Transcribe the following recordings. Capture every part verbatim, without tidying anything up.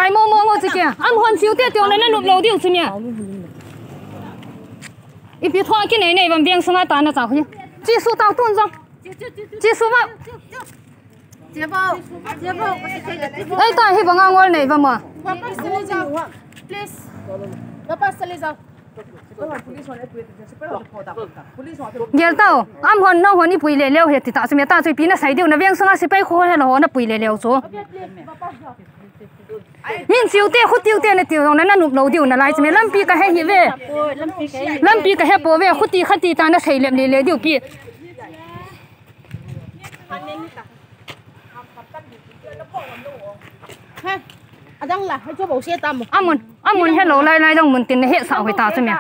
Ai mo mo mo chi kia. Am hon chiu te tiong na na nup lo diu chi mia. Ipi thua ki nei nei bam biang sunga ta na cha hu. Chi su tau tun zong. Chi su ma. Ei ta hi banga ngol nei ba ma. वापस चले जाओ। Please. वापस चले जाओ। Gel tau, am hon nong hon i pui le leo he ti ta chu me ta chu pi na sai diu na veng sunga sipai kho he lo ho na pui le leo chu. Min chiu te khu tiu te na tiu na na nup lo diu na lai chu me lampi ka he hi ve. Lampi ka he po ve khu ti kha ti ta na sai lem le le diu pi. Adang la, hai chu bo se tam. Amun, amun he lo lai lai dong mun tin he sa hoi ta chu me.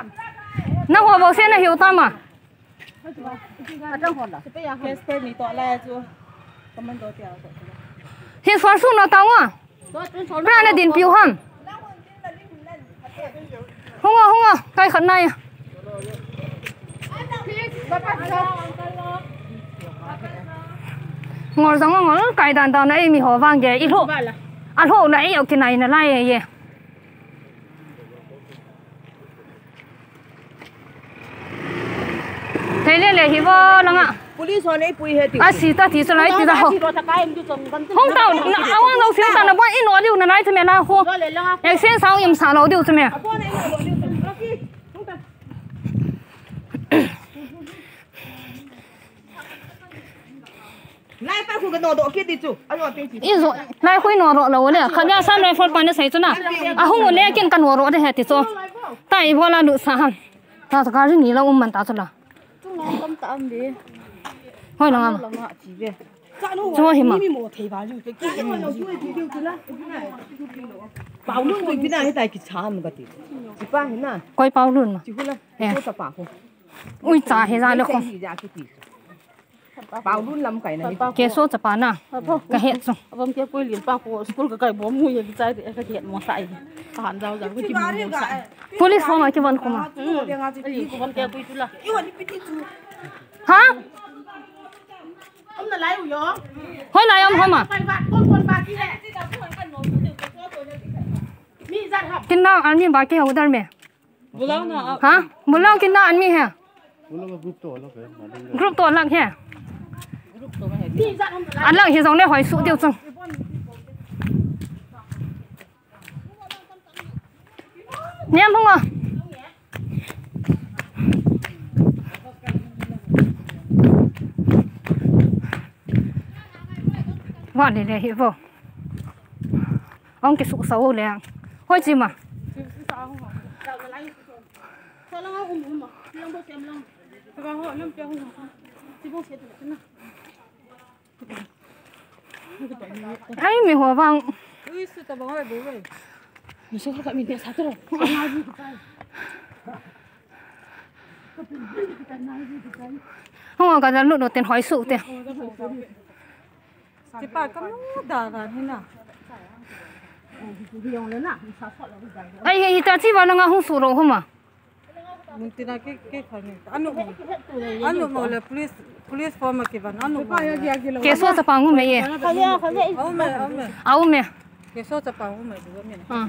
Na ho bo se na hiu ta ma. Adang hon la. Case per mi to la chu. Commando te a to. Hi suan su no ta wa. Pra na din piu ham. Hung o, hung o, kai khat nai. Ngol zang ngol kai dan dan ei mi ho vang ge i hlo. A hlo na ei o kinai na lai ye. Thei le le hi vo langa. Police hon ei pui he ti. A si ta ti chu lai ti da ho. Hong tau na awang lo sil ta na bon i no liu na lai thame na ho. Ek sen sau im sa lo diu thame. Lai pa khu ka no do ki ti chu. A no te chi. I zo lai khu i no ro lo le. Kha ga san lai for pa na sai chu na. A hung le kin ka no ro de he ti chu. Ta i bo la lu sa ham. Ta ta ka ri ni la um man ta chu la. Chung ngam tam ta am be. Hoi la ngam. La nga chi be. Chu hi ma. Mi mo thei ba ju te ki. Pau nun tu bi na he tai ki cham ka ti. Chi pa he na. Koi pau nun ma. Chi hu la. Eh. Ko ta pa ko. Ui cha he za le ko. Chi ja ki ti. Pau lun lam kai na hi. Ke so chapa na. Ka he chu. Abang ke koi lin pa ko school ka kai bom mu ye ki chai de ka get mo sai. Ka han jao jao ki mu mo sai. Police home a ki van kuma. Ali ko van ke koi tu la. Ha? Om na lai u yo. Hoi lai om homa. Kai ba kon kon ba ki le. कितना आदमी बाकी है उधर में? बुलाओ ना आप। हाँ, बुलाओ, कितना आदमी है? उन लोग का ग्रुप तो अलग है, मालूम है। ग्रुप तो अलग है, अलग ही जोंग ले होई सु दियो चुंग। नियम हुआ। Wa le le hi vo. Ong ki su sa wo le. Hoi chi ma. Ai mi ho vang. Ui, su ta bang ai bo wei. Mi su ka mi ne sa to. Hong ka da lu do ten hoi su te. Ti pa ka mu da da ni na. Ai, ai, ta chi ba na nga hong su ro ho ma. Mun ti na ke, ke kha ni. Anu mo. Anu mo le police, police form ke ban. Anu mo. Ke so sa pang hu me ye. Au me, au me. Au me. Ke so sa pang hu me, du me. Ah.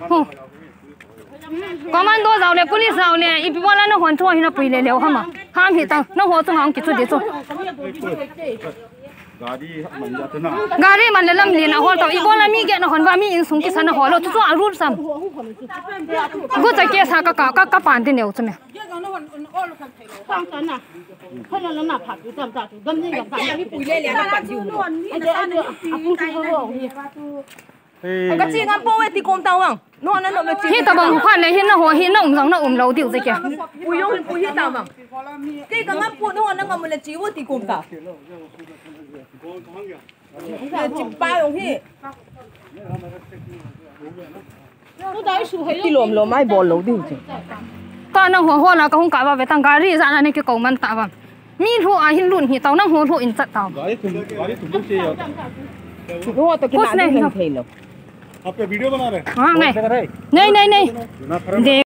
Hu. Commando zau le, police zau le, ipi wala na hon tho hi na pui le le ha ma. Ham hi ta, na ho chung hang ki chu de chu. गाड़ी मन जाते ना। Gari man le lam le na hol to. Ibola mi ge na hon ba mi insung ki sa na hol. Chu chu a rule sam. Gu cha ke sa ka, ka, ka, ka pan de neu chu me. Ka chi ngam po we ti kom ta wang. No, no, no, no. Hi ta bang phan le hi na ho hi na um jang na um lo diu ze ke. Pu yong pu hi ta bang. Ti ka ngam pu no na ngam le chi wo ti kom ta. Le chi pa yong hi. Ti lom lom ai bol lo ding chi. Ta na ho ho la ka hung ka ba ve tang gari za na ne ke ko man ta ba. Mi hu a hin lun hi tau na ho ho in chat tau. गाड़ी तुम, गाड़ी तुम लोग चाहिए। No, to ki Kus na ne, hin no. Thei lo. आप क्या video बना रहे हैं? Ha, ngai. Ngai, ngai, ngai. De.